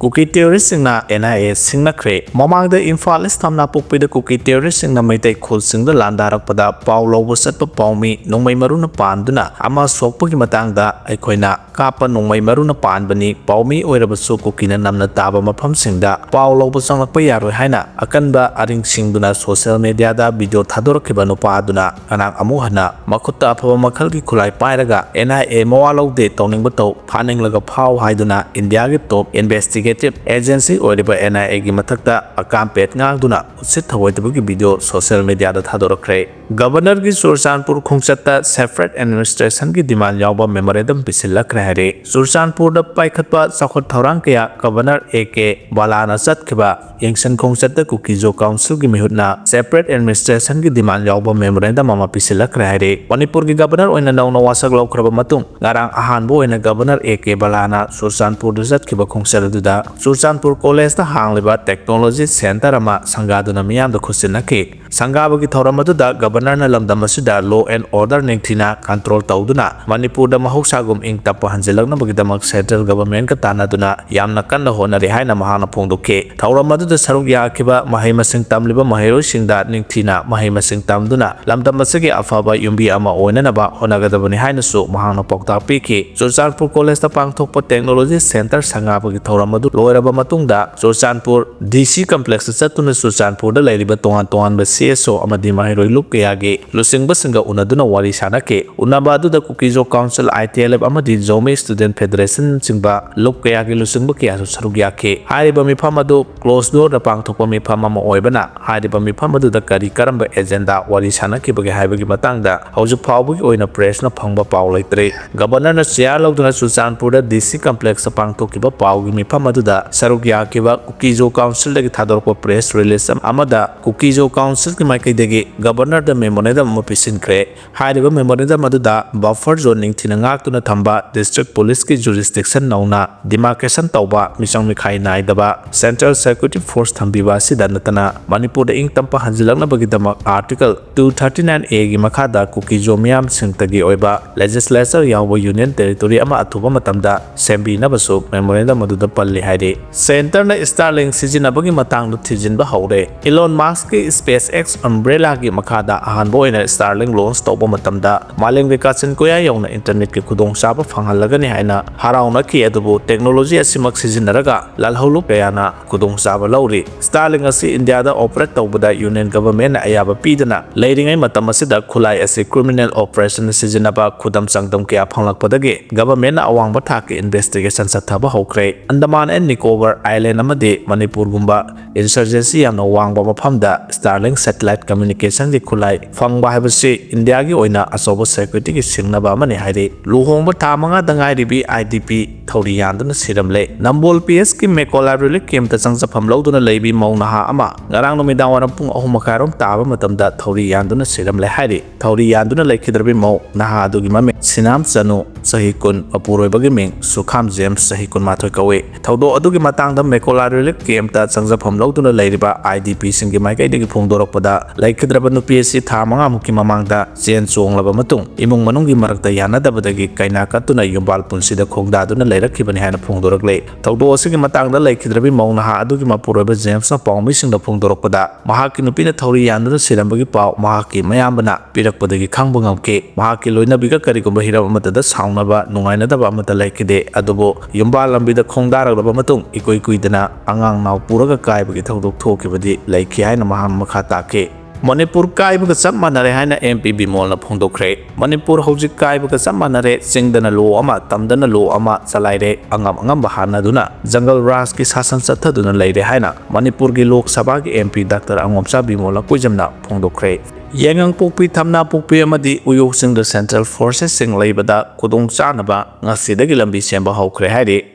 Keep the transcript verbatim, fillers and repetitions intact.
Kuki ꯇꯦꯔꯣꯔꯤꯁꯁꯤꯡꯅ and I A ꯁꯤꯡꯅꯈ꯭ꯔꯦ꯫ ꯃꯃꯥꯡꯗ ꯏꯝꯐꯥꯜ ꯏꯁ ꯊꯝꯅꯥꯄꯣꯛꯄꯤꯗ ꯀꯨꯀꯤ ꯇꯦꯔꯣꯔꯤꯁꯁꯤꯡꯅ ꯃꯩꯇꯩ ꯈꯨꯜꯁꯤꯡꯗ ꯂꯥꯟꯗꯥꯔꯛꯄꯗ ꯄꯥꯎ ꯂꯧꯕ ꯆꯠꯄ ꯄꯥꯎꯃꯤ ꯅꯣꯡꯃꯩ ꯃꯔꯨꯅ ꯄꯥꯟꯗꯨꯅ ꯑꯃ ꯁꯣꯛꯄꯒꯤ ꯃꯇꯥꯡꯗ ꯑꯩꯈꯣꯏꯅ ꯀꯥꯞꯄ ꯅꯣꯡꯃꯩ ꯃꯔꯨꯅ ꯄꯥꯟꯕꯅꯤ, ꯄꯥꯎꯃꯤ ꯑꯣꯏꯔꯕꯁꯨ ꯀꯨꯀꯤꯅ ꯅꯝꯅ ꯇꯥꯕ ꯃꯐꯝꯁꯤꯡꯗ ꯄꯥꯎ ꯂꯧꯕ ꯆꯪꯂꯛꯄ ꯌꯥꯔꯣꯏ ꯍꯥꯏꯅ ꯑꯀꯟꯕ ꯑꯔꯤꯡ ꯁꯤꯡꯗꯨꯅ ꯁꯣꯁꯤꯌꯦꯜ ꯃꯦꯗꯤꯌꯥꯗ ꯚꯤꯗꯤꯑꯣ ꯊꯥꯗꯣꯔꯛꯈꯤꯕ ꯅꯨꯄꯥ ꯑꯗꯨꯅ ꯉꯔꯥꯡ ꯑꯃꯨꯛ ꯍꯟꯅ ꯃꯈꯨꯠꯇ ꯑꯐꯕ ꯃꯈꯜꯒꯤ ꯈꯨꯠꯂꯥꯏ ꯄꯥꯏꯔꯒ ꯑꯦꯟ ꯑꯥꯏ ꯑꯦ ꯃꯋꯥ ꯂꯧꯗꯦ, ꯇꯧꯅꯤꯡꯕ ꯇꯧ, ꯐꯥꯅꯤꯡꯂꯒ ꯐꯥꯎ ꯍꯥꯏꯗꯨꯅ ꯏꯟꯗꯤꯌꯥꯒꯤ ꯇꯣꯞ ꯏꯟꯚꯦꯁꯇꯤꯒꯦꯇꯤꯚ ꯑꯦꯖꯦꯟꯁꯤ ꯑꯣꯏꯔꯤꯕ ꯑꯦꯟ ꯑꯥꯏ ꯑꯦꯒꯤ ꯃꯊꯛꯇ ꯑꯀꯥꯝ ꯄꯦꯠ ꯉꯥꯡꯗꯨꯅ ꯎꯁꯤꯠ ꯊꯑꯣꯏꯗꯕꯒꯤ ꯚꯤꯗꯤꯑꯣ ꯁꯣꯁꯤꯌꯦꯜ ꯃꯦꯗꯤꯌꯥꯗ ꯊꯥꯗꯣꯔꯛꯈ꯭ꯔꯦ꯫ ꯒꯕꯔꯅꯔꯒꯤ ꯆꯨꯔꯆꯥꯟꯄꯨꯔ ꯈꯣꯡꯆꯠꯇ ꯁꯦꯄꯔꯦꯠ ꯑꯦꯗꯃꯤꯅꯤꯁꯇ꯭ꯔꯦꯁꯟꯒꯤ ꯗꯤꯃꯥꯟ ꯌꯥꯎꯕ ꯃꯦꯃꯣꯔꯦꯟꯗꯝ ꯄꯤꯁꯤꯜꯂꯛꯈ꯭ꯔꯦ ꯍꯥꯏꯔꯦ꯫ ꯆꯨꯔꯆꯥꯟꯄꯨꯔꯗ ꯄꯥꯏꯈꯠꯄ ꯆꯥꯎꯈꯠ ꯊꯧꯔꯥꯡ ꯀꯌꯥ ꯒꯕꯔꯅꯔ ꯑꯦ ꯀꯦ ꯕꯂꯥꯅ ꯆꯠꯈꯤꯕ ꯌꯦꯡꯁꯤꯟ ꯈꯣꯡꯆꯠꯇ ꯀꯨꯀꯤ-ꯖꯣ ꯀꯥꯎꯟꯁꯤꯜꯒꯤ ꯃꯤꯍꯨꯠꯅ ꯁꯦꯄꯔꯦꯠ ꯑꯦꯗꯃꯤꯅꯤꯁꯇ꯭ꯔꯦꯁꯟꯒꯤ ꯗꯤꯃꯥꯟ ꯌꯥꯎꯕ ꯃꯦꯃꯣꯔꯦꯟꯗꯝ ꯑꯃ ꯄꯤꯁꯤꯜꯂꯛꯈ꯭ꯔꯦ ꯍꯥꯏꯔꯦ꯫ ꯃꯅꯤꯄꯨꯔꯒꯤ ꯒꯕꯔꯅꯔ ꯑꯣꯏꯅ ꯅꯧꯅ ꯋꯥꯁꯛ ꯂꯧꯈ꯭ꯔꯕ ꯃꯇꯨꯡ ꯉꯔꯥꯡ ꯑꯍꯥꯟꯕ ꯑꯣꯏꯅ ꯒꯕꯔꯅꯔ ꯑꯦ ꯀꯦ ꯕꯂꯥꯅ ꯆꯨꯔꯆꯥꯟꯄꯨꯔꯗ ꯆꯠꯈꯤꯕ ꯈꯣꯡꯆꯠ ꯑꯗꯨꯗ ꯆꯨꯔꯆꯥꯟꯄꯨꯔ ꯀꯣꯂꯦꯖꯇ ꯍꯥꯡꯂꯤꯕ ꯇꯦꯛꯅꯣꯂꯣꯖꯤ ꯁꯦꯟꯇꯔ ꯑꯃ ꯁꯪꯒꯥꯗꯨꯅ ꯃꯤꯌꯥꯝꯗ ꯈꯨꯠꯁꯤꯟꯅꯈꯤ꯫ ꯁꯪꯒꯥꯕꯒꯤ ꯊꯧꯔꯝ ꯑꯗꯨꯗ ꯒꯕꯔꯅꯔꯅ ꯂꯝꯗꯝ ꯑꯁꯤꯗ law and order ꯅꯤꯡꯊꯤꯅ control ꯇꯧꯗꯨꯅ ꯃꯅꯤꯄꯨꯔꯗ ꯃꯍꯧꯁꯥꯒꯨꯝ ꯏꯪ ꯇꯞꯄ ꯍꯟꯖꯤꯜꯂꯛꯅꯕꯒꯤꯗꯃꯛ central governmentꯀ ꯇꯥꯟꯅꯗꯨꯅ ꯌꯥꯝꯅ ꯀꯟꯅ ꯍꯣꯠꯅꯔꯤ ꯍꯥꯏꯅ ꯃꯍꯥꯛꯅ ꯐꯣꯡꯗꯣꯛꯈꯤ꯫ ꯊꯧꯔꯝ ꯑꯗꯨꯗ ꯁꯔꯨꯛ ꯌꯥꯈꯤꯕ ꯃꯍꯩ ꯃꯁꯤꯡ ꯇꯝꯂꯤꯕ ꯃꯍꯩꯔꯣꯏꯁꯤꯡꯗ ꯅꯤꯡꯊꯤꯅ ꯃꯍꯩ ꯃꯁꯤꯡ ꯇꯝꯗꯨꯅ ꯂꯝꯗꯝ ꯑꯁꯤꯒꯤ ꯑꯐꯕ ꯌꯨꯝꯕꯤ ꯑꯃ ꯑꯣꯏꯅꯅꯕ ꯍꯣꯠꯅꯒꯗꯕꯅꯤ ꯍꯥꯏꯅꯁꯨ ꯃꯍꯥꯛꯅ ꯄꯥꯎꯇꯥꯛ ꯄꯤꯈꯤ꯫ ꯆꯨꯔꯆꯥꯟꯄꯨꯔ ꯀꯣꯂꯦꯖꯇ ꯄꯥꯡꯊꯣꯛꯄ ꯇꯦꯛꯅꯣꯂꯣꯖꯤ ꯁꯦꯟꯇꯔ ꯁꯪꯒꯥꯕꯒꯤ ꯊꯧꯔꯝ ꯑꯗꯨ ꯂꯣꯏꯔꯕ ꯃꯇꯨꯡꯗ ꯆꯨꯔꯆꯥꯟꯄꯨꯔ ꯗꯤ ꯁꯤ ꯀꯝꯄ꯭ꯂꯦꯛꯁꯇ ꯆꯠꯇꯨꯅ ꯆꯨꯔꯆꯥꯟꯄꯨꯔꯗ ꯂꯩꯔꯤꯕ ꯇꯣꯉꯥꯟ ꯇꯣꯉꯥꯟꯕ ꯁꯤ ꯑꯦꯁ ꯑꯣ ꯑꯃꯗꯤ ꯃꯍꯩꯔꯣꯏ ꯂꯨꯞ ꯀꯌꯥꯒꯤ ꯂꯨꯆꯤꯡꯕꯁꯤꯡꯒ ꯎꯅꯗꯨꯅ ꯋꯥꯔꯤ ꯁꯥꯅꯈꯤ꯫ ꯎꯅꯕ ꯑꯗꯨꯗ ꯀꯨꯀꯤ-ꯖꯣ ꯀꯥꯎꯟꯁꯤꯜ, ꯑꯥꯏ ꯇꯤ ꯑꯦꯜ ꯑꯦꯐ ꯑꯃꯗꯤ ꯖꯣꯃꯤ ꯁ꯭ꯇꯨꯗꯦꯟꯠ ꯐꯦꯗꯔꯦꯁꯟꯅꯆꯤꯡꯕ ꯂꯨꯞ ꯀꯌꯥꯒꯤ ꯂꯨꯆꯤꯡꯕ ꯀꯌꯥꯁꯨ ꯁꯔꯨꯛ ꯌꯥꯈꯤ꯫ ꯍꯥꯏꯔꯤꯕ ꯃꯤꯐꯝ ꯑꯗꯨ closed doorꯗ ꯄꯥꯡꯊꯣꯛꯄ ꯃꯤꯐꯝ ꯑꯃ ꯑꯣꯏꯕꯅ ꯍꯥꯏꯔꯤꯕ ꯃꯤꯐꯝ ꯑꯗꯨꯗ ꯀꯔꯤ ꯀꯔꯝꯕ ꯑꯦꯖꯦꯟꯗꯥ ꯋꯥꯔꯤ ꯁꯥꯅꯈꯤꯕꯒꯦ ꯍꯥꯏꯕꯒꯤ ꯃꯇꯥꯡꯗ ꯍꯧꯖꯤꯛ ꯐꯥꯎꯕꯒꯤ ꯑꯣꯏꯅ ꯄ꯭ꯔꯦꯁꯅ ꯐꯪꯕ ꯄꯥꯎ ꯂꯩꯇ꯭ꯔꯤ꯫ ꯒꯕꯔꯅꯔꯅ ꯆꯤꯌꯥꯔ ꯂꯧꯗꯨꯅ ꯆꯨꯔꯆꯥꯟꯄꯨꯔꯗ ꯗꯤ ꯁꯤ ꯀꯝꯄ꯭ꯂꯦꯛꯁꯇ ꯄꯥꯡꯊꯣꯛꯈꯤꯕ ꯄꯥꯎꯒꯤ ꯃꯤꯐꯝ ꯑꯗꯨꯗ ꯁꯔꯨꯛ ꯌꯥꯈꯤꯕ ꯀꯨꯀꯤ-ꯖꯣ ꯀꯥꯎꯟꯁꯤꯜꯗꯒꯤ ꯊꯥꯗꯣꯔꯛꯄ ꯄ꯭ꯔꯦꯁ ꯔꯤꯂꯤꯖ ꯑꯃꯗ ꯀꯨꯀꯤ-ꯖꯣ ꯀꯥꯎꯟꯁꯤꯜꯒꯤ ꯃꯥꯏꯀꯩꯗꯒꯤ ꯒꯕꯔꯅꯔꯗ ꯃꯦꯃꯣꯔꯦꯟꯗꯝ ꯑꯃ ꯄꯤꯁꯤꯟꯈ꯭ꯔꯦ꯫ ꯍꯥꯏꯔꯤꯕ ꯃꯦꯃꯣꯔꯦꯟꯗꯝ ꯑꯗꯨꯗ ꯕꯐꯔ ꯖꯣꯟ ꯅꯤꯡꯊꯤꯅ ꯉꯥꯛꯇꯨꯅ ꯊꯝꯕ, ꯗꯤꯁꯇ꯭ꯔꯤꯛ ꯄꯨꯂꯤꯁꯀꯤ ꯖꯨꯔꯤꯁꯗꯤꯛꯁꯟ ꯅꯧꯅ ꯗꯤꯃꯥꯔꯀꯦꯁꯟ ꯇꯧꯕ, ꯃꯤꯆꯪ ꯃꯤꯈꯥꯏ ꯅꯥꯏꯗꯕ, ꯁꯦꯟꯇ꯭ꯔꯦꯜ ꯁꯦꯀ꯭ꯌꯨꯔꯤꯇꯤ ꯐꯣꯔꯁ ꯊꯝꯕꯤꯕ ꯑꯁꯤꯗ ꯅꯠꯇꯅ ꯃꯅꯤꯄꯨꯔꯗ ꯏꯪ ꯇꯞꯄ ꯍꯟꯖꯤꯜꯂꯛꯅꯕꯒꯤꯗꯃꯛ article two thirty nine A ꯒꯤ ꯃꯈꯥꯗ ꯀꯨꯀꯤ-ꯖꯣ ꯃꯤꯌꯥꯝꯁꯤꯡꯇꯒꯤ ꯑꯣꯏꯕ ꯂꯦꯖꯤꯁꯂꯦꯆꯔ ꯌꯥꯎꯕ ꯌꯨꯅꯤꯌꯟ ꯇꯦꯔꯤꯇꯣꯔꯤ ꯑꯃ ꯑꯊꯨꯕ ꯃꯇꯝꯗ ꯁꯦꯝꯕꯤꯅꯕꯁꯨ ꯃꯦꯃꯣꯔꯦꯟꯗꯝ ꯑꯗꯨꯗ ꯄꯜꯂꯤ ꯍꯥꯏꯔꯤ꯫ ꯁꯦꯟꯇꯔꯅ Starlink ꯁꯤꯖꯤꯟꯅꯕꯒꯤ ꯃꯇꯥꯡꯗ ꯊꯤꯖꯤꯟꯕ ꯍꯧꯔꯦ꯫ Elon Muskꯀꯤ SpaceX Umbrella-ꯒꯤ ꯃꯈꯥꯗ ꯑꯍꯥꯟꯕ ꯑꯣꯏꯅ Starlink launch ꯇꯧꯕ ꯃꯇꯝꯗ ꯃꯥꯂꯦꯝꯒꯤ ꯀꯥꯆꯤꯟ ꯀꯣꯌꯥ ꯌꯧꯅ internetꯀꯤ ꯈꯨꯗꯣꯡꯆꯥꯕ ꯐꯪꯍꯜꯂꯒꯅꯤ ꯍꯥꯏꯅ ꯍꯔꯥꯎꯅꯈꯤ, ꯑꯗꯨꯕꯨ technology ꯑꯁꯤꯃꯛ ꯁꯤꯖꯤꯟꯅꯔꯒ ꯂꯥꯜꯍꯧꯂꯨꯞ ꯀꯌꯥꯅ ꯈꯨꯗꯣꯡꯆꯥꯕ ꯂꯧꯔꯤ꯫ Starlink ꯑꯁꯤ ꯏꯟꯗꯤꯌꯥꯗ operate ꯇꯧꯕꯗ Union Government-ꯅ ꯑꯌꯥꯕ ꯄꯤꯗꯨꯅ ꯂꯩꯔꯤꯉꯩ ꯃꯇꯝ ꯑꯁꯤꯗ ꯈꯨꯠꯂꯥꯏ ꯑꯁꯤ criminal operation ꯁꯤꯖꯤꯟꯅꯕ ꯈꯨꯗꯝ ꯆꯥꯡꯗꯝ ꯀꯌꯥ ꯐꯪꯂꯛꯄꯗꯒꯤ Government-ꯅ ꯑꯋꯥꯡꯕ ꯊꯥꯛꯀꯤ investigation ꯆꯠꯊꯕ ꯍꯧꯈ꯭ꯔꯦ꯫ Andaman and Nicobar Island ꯑꯃꯗꯤ ꯃꯅꯤꯄꯨꯔꯒꯨꯝꯕ insurgency ꯌꯥꯝꯅ ꯋꯥꯡꯕ ꯃꯐꯝꯗ Starlink satellite communication-ꯒꯤ ꯈꯨꯠꯂꯥꯏ ꯐꯪꯕ ꯍꯥꯏꯕꯁꯤ ꯏꯟꯗꯤꯌꯥꯒꯤ ꯑꯣꯏꯅ ꯑꯆꯧꯕ security-ꯒꯤ ꯁꯤꯡꯅꯕ ꯑꯃꯅꯤ ꯍꯥꯏꯔꯤ꯫ ꯂꯨꯍꯣꯡꯕ ꯊꯥ ꯃꯉꯥꯗ ꯉꯥꯏꯔꯤꯕꯤ IDP ꯊꯧꯔꯤ ꯌꯥꯟꯗꯨꯅ ꯁꯤꯔꯝꯂꯦ꯫ ꯅꯝꯕꯣꯜ PSꯀꯤ Mekolaib Relief Camp-ꯇ ꯆꯪꯖꯐꯝ ꯂꯧꯗꯨꯅ ꯂꯩꯕꯤ ꯃꯧ ꯅꯍꯥ ꯑꯃ ꯉꯔꯥꯡ ꯅꯨꯃꯤꯗꯥꯡ ꯋꯥꯏꯔꯝ ꯄꯨꯡ ꯑꯍꯨꯝ ꯃꯈꯥꯏꯔꯣꯝ ꯇꯥꯕ ꯃꯇꯝꯗ ꯊꯧꯔꯤ ꯌꯥꯟꯗꯨꯅ ꯁꯤꯔꯝꯂꯦ ꯍꯥꯏꯔꯤ꯫ ꯊꯧꯔꯤ ꯌꯥꯟꯗꯨꯅ ꯂꯩꯈꯤꯗ꯭ꯔꯕꯤ ꯃꯧ ꯅꯍꯥ ꯑꯗꯨꯒꯤ ꯃꯃꯤꯡ ꯁꯤꯅꯥꯝ ꯆꯅꯨ, ꯆꯍꯤ ꯀꯨꯟ, ꯃꯄꯨꯔꯣꯏꯕꯒꯤ ꯃꯤꯡ ꯁꯨꯈꯥꯝ ꯖꯦꯝꯁ, ꯆꯍꯤ ꯀꯨꯟꯃꯥꯊꯣꯏ ꯀꯧꯏ꯫ ꯊꯧꯗꯣꯛ ꯑꯗꯨꯒꯤ ꯃꯇꯥꯡꯗ Mekolaib Relief Camp-ꯇ ꯆꯪꯖꯐꯝ ꯂꯧꯗꯨꯅ ꯂꯩꯔꯤꯕ IDP-ꯁꯤꯡꯒꯤ ꯃꯥꯏꯀꯩꯗꯒꯤ ꯐꯣꯡꯗꯣꯔꯛꯄꯗ, ꯂꯩꯈꯤꯗ꯭ꯔꯕ ꯅꯨꯄꯤ ꯑꯁꯤ ꯊꯥ ꯃꯉꯥꯃꯨꯛꯀꯤ ꯃꯃꯥꯡꯗ ꯆꯦꯟ ꯆꯣꯡꯂꯕ ꯃꯇꯨꯡ ꯏꯃꯨꯡ ꯃꯅꯨꯡꯒꯤ ꯃꯔꯛꯇ ꯌꯥꯅꯗꯕꯗꯒꯤ ꯀꯩꯅꯥ ꯀꯠꯇꯨꯅ ꯌꯨꯝꯕꯥꯜ ꯄꯨꯟꯁꯤꯗ ꯈꯣꯡꯗꯥꯗꯨꯅ ꯂꯩꯔꯛꯈꯤꯕꯅꯤ ꯍꯥꯏꯅ ꯐꯣꯡꯗꯣꯔꯛꯂꯦ꯫ ꯊꯧꯗꯣꯛ ꯑꯁꯤꯒꯤ ꯃꯇꯥꯡꯗ ꯂꯩꯈꯤꯗ꯭ꯔꯕꯤ ꯃꯧ ꯅꯍꯥ ꯑꯗꯨꯒꯤ ꯃꯄꯨꯔꯣꯏꯕ ꯖꯦꯝꯁꯅ ꯄꯥꯎꯃꯤꯁꯤꯡꯗ ꯐꯣꯡꯗꯣꯔꯛꯄꯗ, ꯃꯍꯥꯛꯀꯤ ꯅꯨꯄꯤꯅ ꯊꯧꯔꯤ ꯌꯥꯟꯗꯨꯅ ꯁꯤꯔꯝꯕꯒꯤ ꯄꯥꯎ ꯃꯍꯥꯛꯀꯤ ꯃꯌꯥꯝꯕꯅ ꯄꯤꯔꯛꯄꯗꯒꯤ ꯈꯪꯕ ꯉꯝꯈꯤ꯫ ꯃꯍꯥꯛꯀꯤ ꯂꯣꯏꯅꯕꯤꯒ ꯀꯔꯤꯒꯨꯝꯕ ꯍꯤꯔꯝ ꯑꯃꯠꯇꯗ ꯁꯥꯎꯅꯕ, ꯅꯨꯡꯉꯥꯏꯅꯗꯕ ꯑꯃꯠꯇ ꯂꯩꯈꯤꯗꯦ꯫ ꯑꯗꯨꯕꯨ ꯌꯨꯝꯕꯥꯜ ꯂꯝꯕꯤꯗ ꯈꯣꯡꯗꯥꯔꯛꯂꯕ ꯃꯇꯨꯡ ꯏꯀꯨꯏ ꯀꯨꯏꯗꯅ ꯑꯉꯥꯡ ꯅꯥꯎ ꯄꯨꯔꯒ ꯀꯥꯏꯕꯒꯤ ꯊꯧꯗꯣꯛ ꯊꯣꯛꯈꯤꯕꯗꯤ ꯂꯩꯈꯤ ꯍꯥꯏꯅ ꯃꯍꯥꯛꯅ ꯃꯈꯥ ꯇꯥꯈꯤ꯫ ꯃꯅꯤꯄꯨꯔ ꯀꯥꯏꯕꯒ ꯆꯞ ꯃꯥꯟꯅꯔꯦ ꯍꯥꯏꯅ MP ꯕꯤꯃꯣꯜꯅ ꯐꯣꯡꯗꯣꯛꯈ꯭ꯔꯦ꯫ ꯃꯅꯤꯄꯨꯔ ꯍꯧꯖꯤꯛ ꯀꯥꯏꯕꯒ ꯆꯞ ꯃꯥꯟꯅꯔꯦ꯫ ꯆꯤꯡꯗꯅ ꯂꯣ ꯑꯃ, ꯇꯝꯗꯅ ꯂꯣ ꯑꯃ ꯆꯂꯥꯏꯔꯦ꯫ ꯑꯉꯝ ꯑꯉꯝꯕ ꯍꯥꯟꯅꯗꯨꯅ ꯖꯪꯒꯜ ꯔꯥꯖꯀꯤ ꯁꯥꯁꯟ ꯆꯠꯊꯗꯨꯅ ꯂꯩꯔꯦ ꯍꯥꯏꯅ ꯃꯅꯤꯄꯨꯔꯒꯤ ꯂꯣꯛ ꯁꯚꯥꯒꯤ MP ꯗꯥꯛꯇꯔ ꯑꯉꯣꯝꯆꯥ ꯕꯤꯃꯣꯜꯅ ꯀꯨꯏꯖꯝꯅ ꯐꯣꯡꯗꯣꯛꯈ꯭ꯔꯦ꯫ ꯌꯥꯏꯉꯪꯄꯣꯛꯄꯤ, ꯊꯝꯅꯥꯄꯣꯛꯄꯤ ꯑꯃꯗꯤ ꯎꯌꯣꯛ ꯆꯤꯡꯗ Central Forces-ꯁꯤꯡ ꯂꯩꯕꯗ ꯈꯨꯗꯣꯡ ꯆꯥꯅꯕ ꯉꯁꯤꯗꯒꯤ ꯂꯝꯕꯤ ꯁꯦꯝꯕ ꯍꯧꯈ꯭ꯔꯦ ꯍꯥꯏꯔꯤ꯫